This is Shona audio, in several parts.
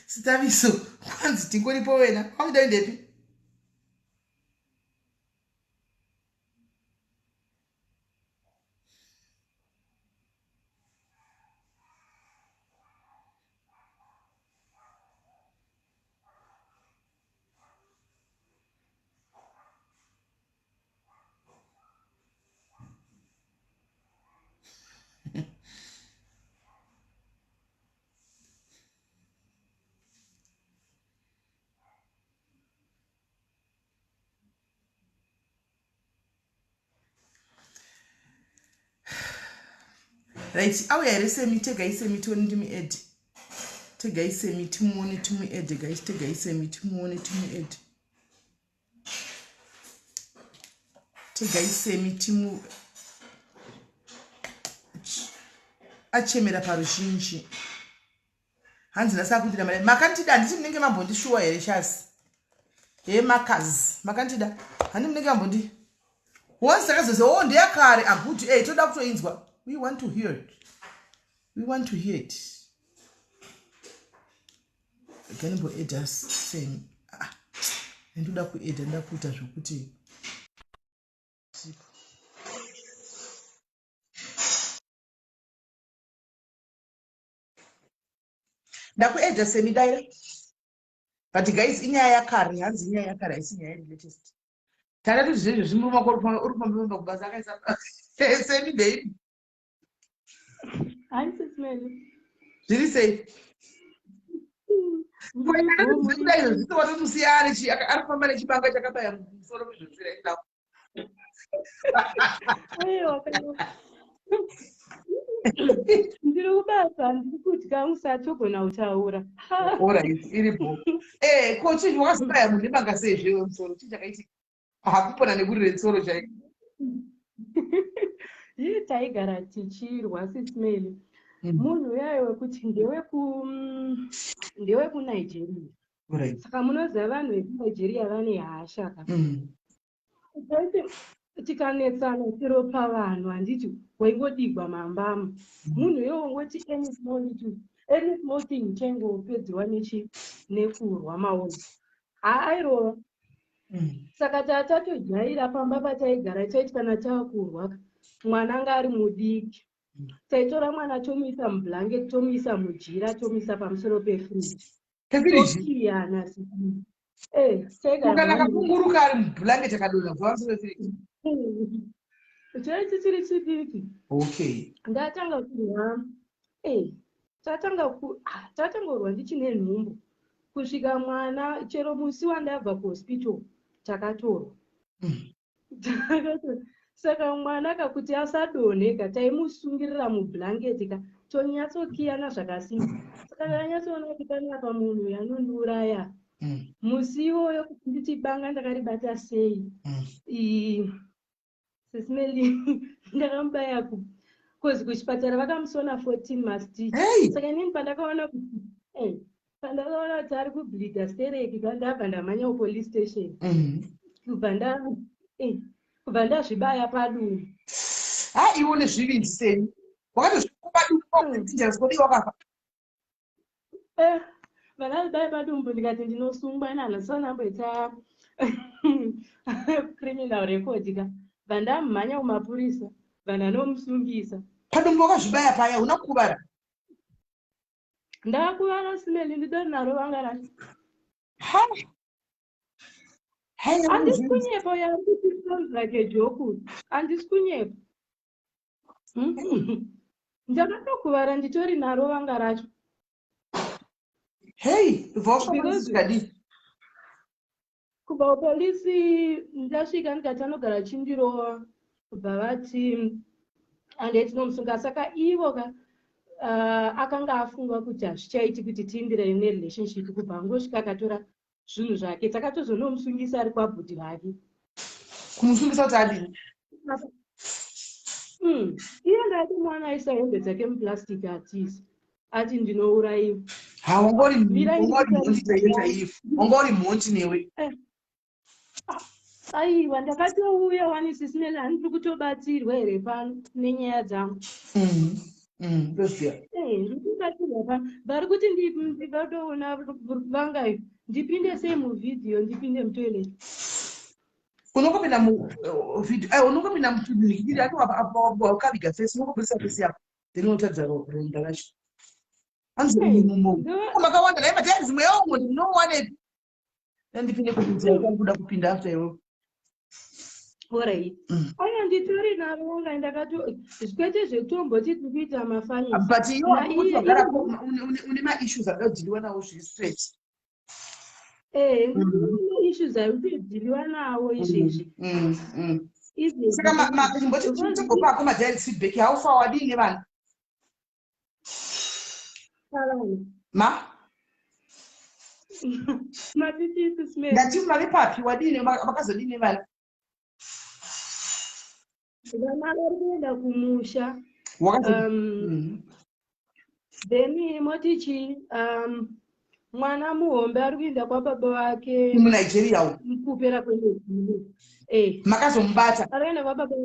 Sitaviso kwanzi tingoripo wena kwakuda endepi? Right, auya here semi tegai semi tione ndimued tegai semi timuone timued guys tegai semi timuone timued tegai semi timu achemera paruzhinji hanzi nhasi akundida mari makandida handiti munenge mambondishuwa here shasi he makazi makandida handi munenge mambondi once takazozi o oh, ndeyakare agood e eh, toda kutoinzwa we want to hear it we want to hear it ganimboeda same ah, ndoda kueda ndoda kuita zvokuti ndakuedha semi daira but guys inyaya yakare hanzi inyaya yakare haisi nyaya iri latest tada kuti zvezvo zvimurume wako uri kufamba famba kubasa akaisa semi baby zviri sei kuda izvo zvisi watomusiya ari kufamba nechibanga chakabaya musoro mizvozvi right now Ndiri kubasa ndiri kutya musatogona kutaura. Alright, iripo. Eh, ko chinhu wakazobaya munhu nebanga sei zvewe musoro? Chii chakaitika? Hakupona nekurire tsoro chaiko. Hii taigara tichirwa sismeli. Munhu uyayo wekuti ndeweku ndewekuNigeria. Right. Saka munoziva vanhu vekuNigeria vane hasha ka. Taiti tikanetsana chero pavanhu handiti waingodigwa mambama. Munhu iwe wongoti any small little any small thing chaingopedziwa nechi nekurwa maona. Haa airova. Saka tatojaira pamba pataigara taiti kana takurwa ka mwana anga ari mudiki. Taitora mwana tomuisa mublanket tomuisa mujira tomuisa pamusoro pefridge. Tokiyana eh, kana kakunguruka ari mublanket akadonha kubva pamusoro pefridge. Chaichi chiri chidiki. Okay. Ndatanga kurwa eh tatanga ku ah, tatanga kurwa ndichine nhumbu kusvika mwana chero musi wandabva kuhospital takatorwa. Saka mwana ka kuti asadonhe ka taimusungirira mublanket ka tonyatsokiyana zvakasimba. Saka ndakanyatsoona kuti panapa munhu uyu anondiuraya. Musi iwoyo kuti nditi banga ndakaribata sei. Sismeli ndakamubaya ku cause kuchipatara vakamusona 14 mastitch. Hey! Saka inini pandakaona kuti pandakaona kuti ari kubleeda stereki ka ndabva ndamhanya kupolice station. Kubva nda kubva ndazvibaya padumbu. Ha iwe une zvivindi seni. Wakatozvikupa dumbu dangerous kodi wakafa. Vandazvibaya padumbu ndikati ndinosungwa nana sanamboita criminal record ka. Bva ndamhanya kumapurisa bva ndanomusungisa. Padumbu wakazvibaya paya una kukuvara? Ndakuvara simeli ndidori naro vanga racho. Ha. Hey, Handisi kunyepa uyo ari kuti sounds like a joke. Handisi kunyepa. Ndakatokuvara nditori naro vanga racho. Hey, ubva wasvika zvikadii? Kubva kupolisi ndasvika ndikati anogara achindirova kubva vati handei tinomusunga saka ivo ka akanga afunga kuti hazvichaiti kuti tiindirane nerelationship kubva angosvika akatora zvinhu zvake takatozonomusungisa ari kwabhudhi vake. Kumusungisa kuti adini? Iye ndati mwana aisa hembe dzake muplastic atiza ati ndinourayiwa. Ha, wanga uri mhondi chaiyo chaiyo. Wanga uri mhondi newe. Aiwa ndakatouya wani sisi Mela handiri kutobatsirwa here pano nenyaya dzangu. Ndoziva. Ndiri kubatsirwa pano. Vari kuti ndatoona vangai, ndipinde sei muvhidhiyo, ndipinde mutoilet? Unongopinda muvidhio, unongopinda mutunikiri ati wakaviga face, unongobudisa face yako, then unotaridza ronda racho. Hanzi mumo makawanda naye madiaries, mweya umwe ndinowanepi? Ndipinde kupinza, kuda kupinda after iwewe. Alright. Aiwa, nditori navo wanga ndakato, kwete zvekutomboti tiri kuita mafunnies. But iwe wagara une maissues anoda kudealiwa nawo zviri straight. Eh, issues ari kutodealiwa nawo izvezvi. Saka chimboti timbopako madiary feedback, how far, wadii nevana? Ma Matitisi. Ndati mave papi, wadii, vakazodii nevana? Vana vari kuenda kumusha. Then moti chi mwana muhombe ari kuenda kwababa vake. MuNigeria u? Kupera kwemwedzi. Makazomubata? Ari kuenda kwababa.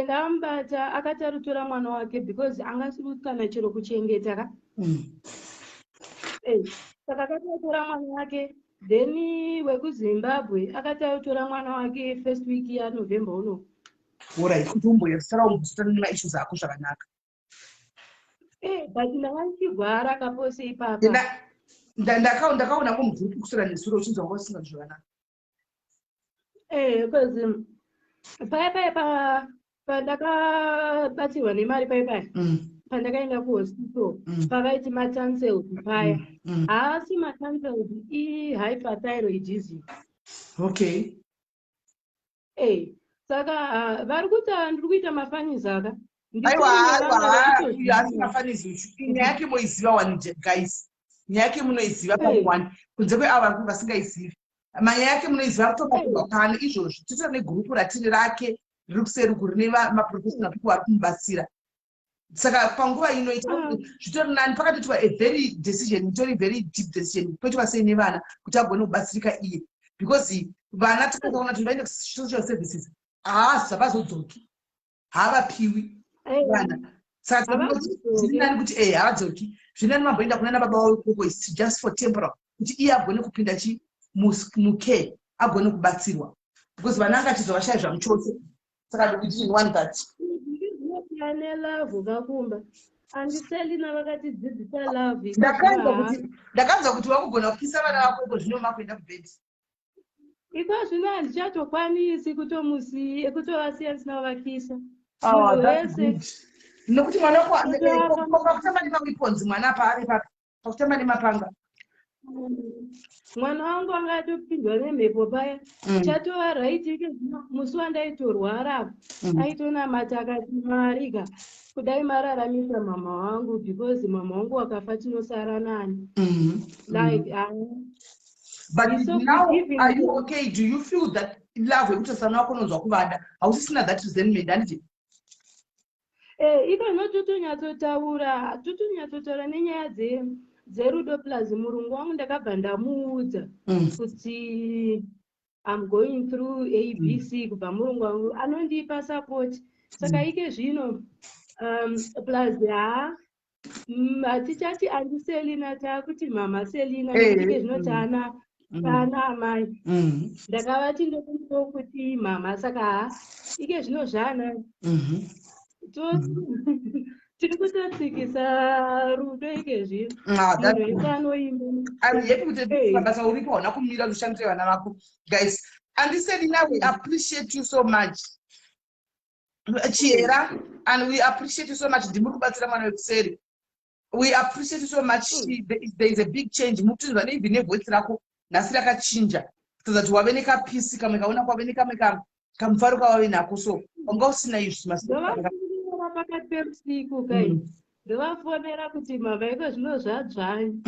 Ndamubata, akati ari kutora mwana wake because angasiri kana chero kuchengeta ka. Saka akati atora mwana wake, then wekuZimbabwe akati atora mwana wake first week yaNovember uno. Alright, kuti umboyasara umbositana nemaissues ako zvakanaka. But ndanga ndichigwara kapose ipapa. Ndakaona ngomugroup kuswera nesuro uchinzwa wanga usinga zvakanaka. Because paya paya pandakabatsirwa nemari paya paya, pandakaenda kuhospital, pavaiti matonsils paya, haasi matonsils, ihyperthyroidism. Saka vari kuti ndiri kuita mafunnies aka. Aiwa, aiwa, haasi mafunnies. Nyaya yake moiziva wani, guys, nyaya yake munoiziva pari one, kunze kweava vasingaizivi. Manyaya yake munoiziva, kutobatirwa pano izvozvi. Titori negroup ratiri rake riri kuseri uku, rine maprofessional people vari kumubatsira. Saka panguva ino zvitori nani pakatoitwa a very decision, itori very deep decision, poitwa sei nevana kuti agone kubatsirika iye, because vana tikaona kuti vaende kusocial services, haasi havazodzoki, haavapiwi vana. Saka zviri nani kuti havadzoki, zviri nani mamboenda kuna nababa vavo ikoko. Is just for temporal, kuti iye agone kupinda chi mucare, agone kubatsirwa, because vana anga achizovashaya zvamuchose. Saka we didn't want that. Ane love kakumba, andiselina vakatidzidzisa love. Ndakanzwa kuti wakugona kukisa vana vako iko zvino makuenda kubhedhi. Iko zvino handichatokwanisi kutomusiya, kutovasiya ndisina kuvakisa. Oh, nekuti mwana wako pakutamba nemaweapons, mwana apa ari papi pakutamba nemapanga? Mwana wangu anga atopindwa nemhepo paya. Chatova right ike zvino, musi wandaitorwara aitonamata akati, "Mwari ka, kudai mararamisa mama wangu, because mama wangu wakafa tinosara nani?" Like But so now are you okay? Do you feel that love yekuti sana wako unonzwa kuvada, hausisina that resentment, handiti? Iko zvino totonyatsotaura, totonyatsotaura nenyaya dzerudo. Plus murungu wangu ndakabva ndamuudza kuti I'm going through ABC. Kubva murungu wangu anondipa support, saka ike zvino plus haa, hatichati Aunty Selina, taakuti Mama Selina, nekuti zvino taana amai. Ndakavati ndokumbirawo kuti mama, saka haa, ike zvino zvana tiri kutotsikisa rudo ike zvino. Ah, munhu wese anoimba. I'm happy kuti mabasa uripo, hauna kumira kushandira vana vako. Guys, Aunty Selina, we appreciate you so much. Chihera, and we appreciate you so much. Ndimuri kubatsira mwana wekuseri. We appreciate you so much. There is a big change. Mukutinzwa neibvi nevoice rako nhasi rakachinja, kutoza kuti wave nekapeace kamwe kaona, kwave nekamwe kamufaro kawave nako, so wanga usina izvi. Ndovafonera pakati peusiku kai, ndovafonera kuti mama, iko zvino zvadzvanyi,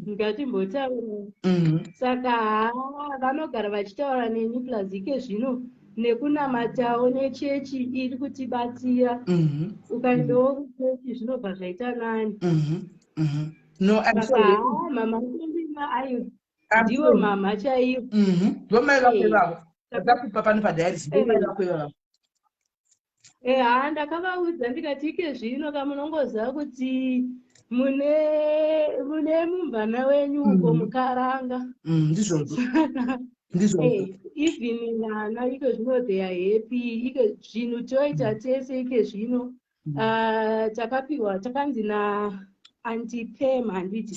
ngatimbotaura. Saka haa, vanogara vachitaura neni, plus ike zvino nekunamatawo nechechi iri kutibatsira. Ukaendawo kuchechi zvinobva zvaita nani. No, I'm Saka sorry. haa, mama Selina ayo I'm ndivo sorry. mama chaivo. Ndomai vako ivavo. Ndakakupa pano padiaries, ndomai vako ivavo. Haa, ndakavaudza ndikati, ike zvino kamunongoziva kuti mune mumvana wenyu uko mukaranga. Ndizvozvo, ndizvozvo. Even vana ike zvino they are happy. Ike zvinhu toita tese ike zvino. Ah, takapiwa, takanzi naauntie Pam, handiti,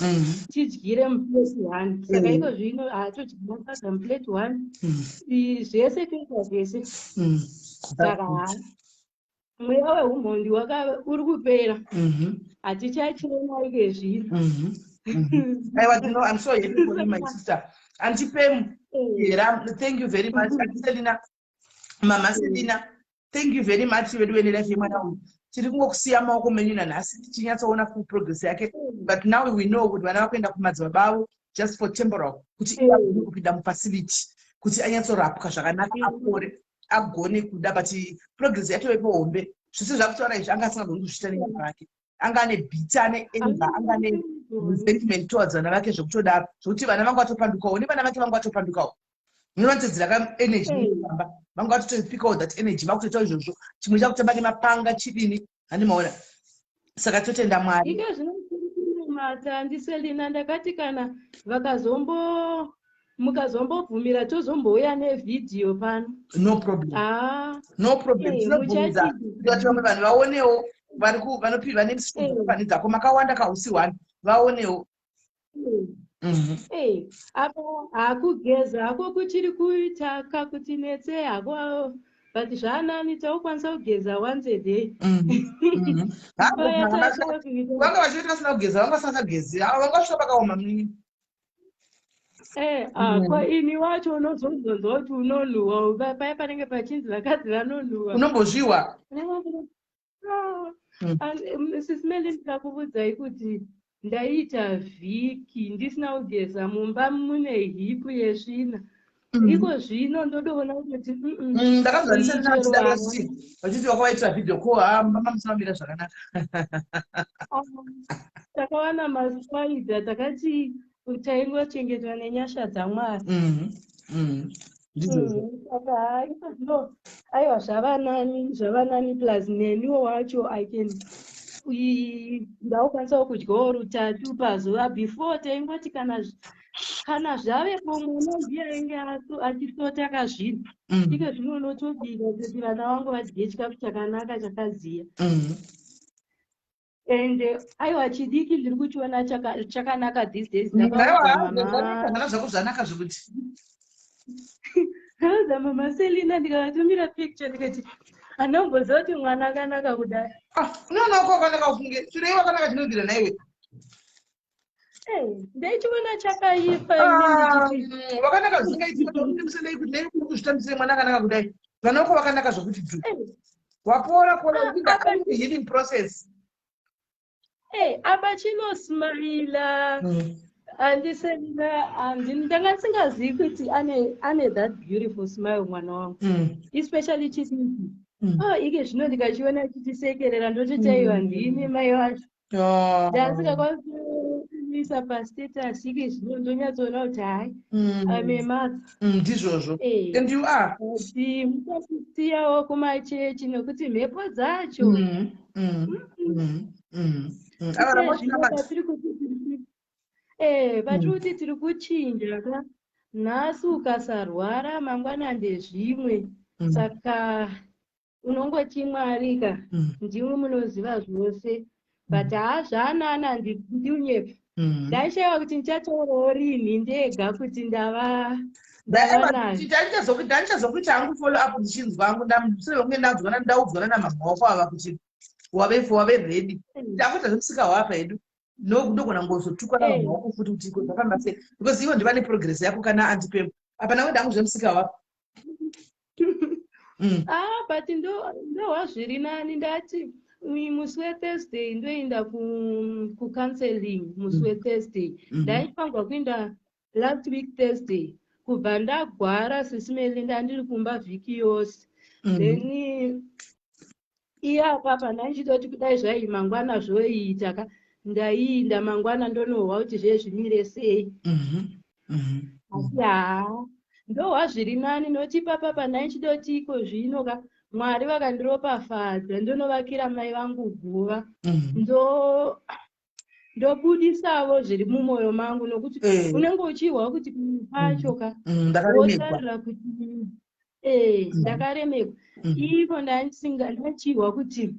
tidyire muplate one. Saka iko zvino hatodyira sadza muplate one. Zvese toita zvese. Saka haa, mweya weumhondi uri kupera. Hatichachena ike zvino. Aiwa, I'm so happy for you, my sister. Auntie Pam, yeah, thank you very much. Auntie Selina, Mama Selina, thank you very much. Vedu venelife yemwana uyu. Tiri kungokusiya maoko menyu nanhasi tichinyatsoona full progress yake. But now we know kuti vana vakuenda kumadzibaba avo just for temporal, kuti iye agone kupinda mufacility, kuti anyatsorapwa zvakanaka, apore, agone kuda. But progress yatovepo hombe. Zvese zvakutaura izvi anga asingagoni kuzviita nenyama vake. Anga ane bitter, ane anger, anga ane resentment towards vana vake zvekutodaro, zvokuti vana vangu vatopandukawo, nevana vake vangu vatopandukawo. Munovatedzera ka energy inofamba, vanga vatotopikawo that energy, vakutoitawo izvozvo, chimwe chakutamba nemapanga, chidini, handi maona? Saka totenda Mwari. Ike zvino mata andiselina, ndakati kana vakazombo mukazombobvumira tozombouya nevhidhiyo pano. No problem. Ah, no problem. Tinobvumidza muchati- kuti vamwe vanhu vaonewo vari vane pane dzako makawanda kausi one vaonewo. Apa hakugeza hako kuchiri kuita kakuti netse hako, but zvaanani taukwanisa kugeza once a day. Paya Vanga vachiita vasina kugeza, vanga vasingagezi, vanga vasvika pakaoma munini. Ah, kwa ini wacho unozonzonzwa kuti unonhuhwa. Paya panenge pachinzi vakadzi vanonhuhwa. Unombozviwa. Ah, Sis Meli, ndikakuudzai kuti ndaiita vhiki ndisina kugeza, mumba mune heap yesvina. Iko zvino ndodoona kuti Ndakanzwa Chero vachiti wakavaitira video call, ha, mama musamamira zvakanaka. Ah, takawana maswaidha, takati taingochengetwa nenyasha dzaMwari. Ndizvozvo. Saka haa, iko zvino aiwa, zvava nani, zvava nani. Plus neniwo wacho I can ndakukwanisawo kudyawo rutatu pazuva. Before taingoti kana zvavepo mwana ndiye ainge achisota kazvinhu. Iko zvino unotobika kuti vana vangu vadye chikafu chakanaka chakaziya. Ende aiwa, chidiki ndiri kuchiona chakanaka these days. Ndakaudza Aiwa, mama zvana zvako zvanaka zvekuti. Ndakaudza mama Selina, ndikavatumira picture, ndikati handamboziva kuti mwana akanaka kudai. Ah, unoona wako wakanaka, ufunge chirei wakanaka chinobvira naiwe. Ndaichiona chakaipa ini ndichiti Wakanaka zvisingaiti kuti kuti nei kuri kuzvitambisire mwana akanaka kudai. Vana vako vakanaka zvokuti dzu. Wapora pora, Ah, apa- healing process. Apa chinosmaila. Andiselina, ndanga ndisingazivi kuti ane that beautiful smile mwana wangu, especially chidiki. Oh, ike zvino ndikachiona chichisekerera ndototi aiwa, ndini mai vacho. Oh. Ndasingakwanisi kuisa pastatus, ike zvino ndonyatsoona kuti hai, I'm a mother. Ndizvozvo. And you are. Kuti muchasiyawo kumachechi nekuti mhepo dzacho. Ava Ike zvino patiri kuti tiri kuchinja ka, nhasi ukasarwara, mangwana ndezvimwe. Saka unongoti Mwari ka, ndimwe munoziva zvose. But haa, zvaanana, ndiunyepa. Ndaishayiwa kuti ndichataurawo rinhi ndega kuti ndava nazvo. Ndandichazokuita hangu follow up ndichinzwa hangu mushure mekunge ndanzwana, ndaudzwana namama wako ava kuti wave ready. Ndakuita zvemusika hwapa hedu, ndogona ngozotukwa namama wako futi kuti iko zvafamba sei, because ivo ndiva neprogress yako kana Auntie Pam. Apa nangu ndangu zvemusika hwapa. Ah, but ndohwa zviri nani. Ndati musi weThursday ndoenda kucounseling musi weThursday. Ndaifanirwa kuenda last week Thursday, kubva ndagwara, Sis Meli, ndandiri kumba vhiki yose. Then iye apapa ndandichitoti kudai zvai mangwana zvoita ka, ndaiinda mangwana ndonohwa kuti zvezvimire sei. Asi haa, ndohwa zviri nani nokuti ipapapa ndaichidoti iko zvino ka. Mwari vakandiropafadza ndonovakira mai vangu guva. Ndobudisavo zviri mumwoyo mangu nokuti unenge uchihwa kuti pacho ka Ndakaremegwa. Wotarira kuti ndakaremegwa. Ivo ndaisinga ndaichihwa kuti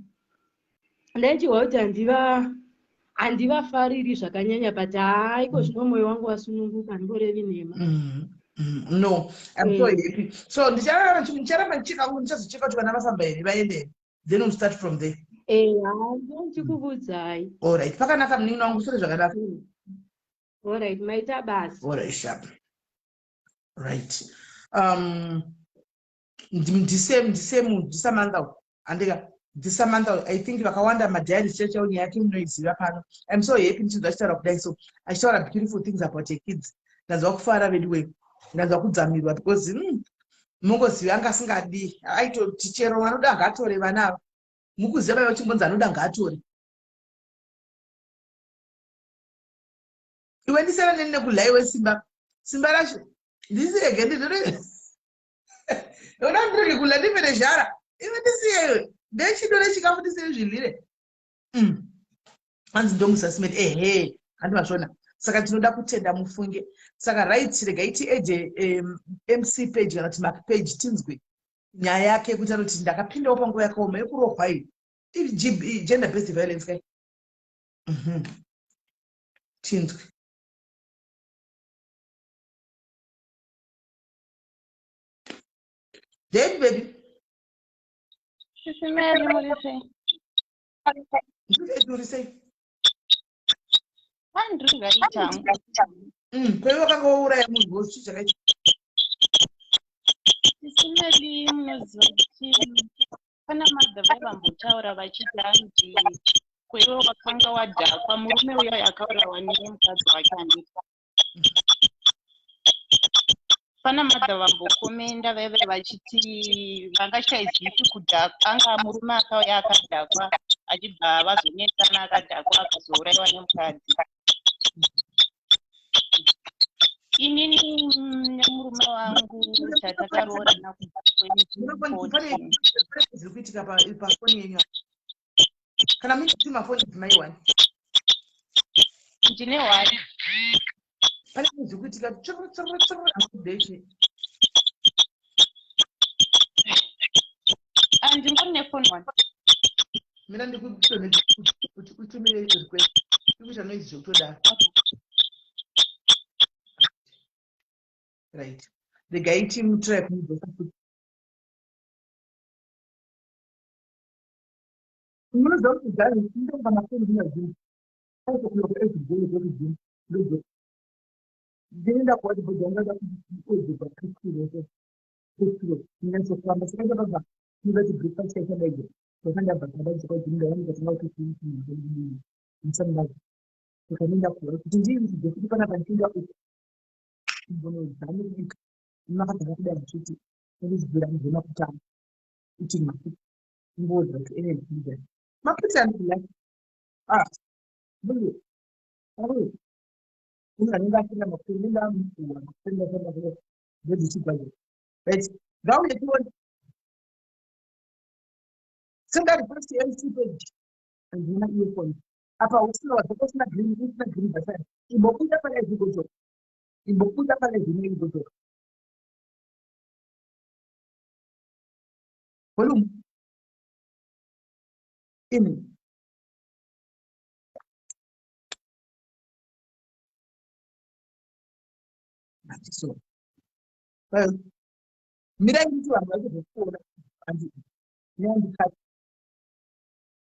handivafariri zvakanyanya, but haa, iko zvino mwoyo wangu wasununguka, handingorevi nhema. No, I'm so happy. So ndicharamba ndicheka, ndichazocheka kuti vana vafamba here, vaende here, then we'll start from there. Haa, ndinochikuudzai. Allright, pakanaka, munin'ina wangu, sore zvakanaka. Allright, maita basa. Allright, sharp. Right, ndisemu ndiSamantha andika, ndiSamantha. I think vakawanda madiaries chaichaiwo, nyaya yake munoiziva pano. I'm so happy ndichinzwa achitaura kudai, so achitaura beautiful things about her kids. Ndanzwa kufara veduwe, ndanzwa kudzamirwa because mungoziva anga asingadi, aitoti chero vanoda ngaatore vana ava. Mukuziva vaiva chimbonzi anoda ngaatore. Iwe ndisana neni nekulaiwe simba, simba racho ndisiyege, ndinoda ndirege kula, ndive nezhara. Iwe ndisiye, iwe ndechido nechikafu, ndisiye zvilire. Hanzi ndomusasimeti, ehe, handi mazvona. Saka tinoda kutenda, mufunge. Saka right, regai tiedge MC Page kana kuti Mark Page, tinzwe nyaya yake kuti anoti ndakapindawo panguva yakaoma yekurohwa iyi, iri gender based violence kai. Tinzwe. Then baby. Sisi Mary, muri sei? Uri sei? Andiri ngaita. Kwaiva wakanga wauraya munhu wochii chakaita? Sisi Mary, munoziva kuti pana madha vaivambotaura vachiti hanzi kwaiwe wakanga wadhakwa, murume uya akaurawa nemukadzi wake, handiti? Pana madha vambokomenda vaive vachiti vangachaizivi kudhakwa, anga murume akauya akadhakwa, achibva vazonetsana akadhakwa, akazourayiwa nemukadzi. Inini nemurume wangu tatakaroorana kubva 2014. Zviri kuitika pafoni yenyu, kana muine mafoni dzimai one. Ndine one. Pane zviri kuitika, tsvr tsvr tsvr, akudechi. Ndingori nefoni one. Mina ndikutonedza kuti utumire request, ikuita noise zvekutodaro. Right, regai timutry kumudzosa futi. Munoziva kuti gari ndonga mafoni ndinazvino everyday, ndodzoka, ndinoenda kuwadhibhodhi yanga kuodhibha petro, ndinyatsofamba. Saka ndabva ndingati breakfast yachadaidzo, ndakandabva ndadzoka kuti ndaona kuti musandazi. Saka ndoenda kuwa kuti ndiiridze kuti panapa ndipinda uku mbonodzame kubika, makagara kudai achiti ndizibvira mugona kutamba eating maputi, imboodza kuti energy maputi andikula. Ah, mbuye awe munhu anenge asina maputi, ndinenge amukuwa maputi, ndafamba ndodzichigwaje. Right, ngauye tione. Send a request to MC Page. Handina earphone apa, usina wadzoka, usina green, usina green button. Imbobuda pane zvigodzoka, imbobuda pane zvimwe, igodzoka. Volume in. So mirai nditi vanhu vacho zvekuona, handikati.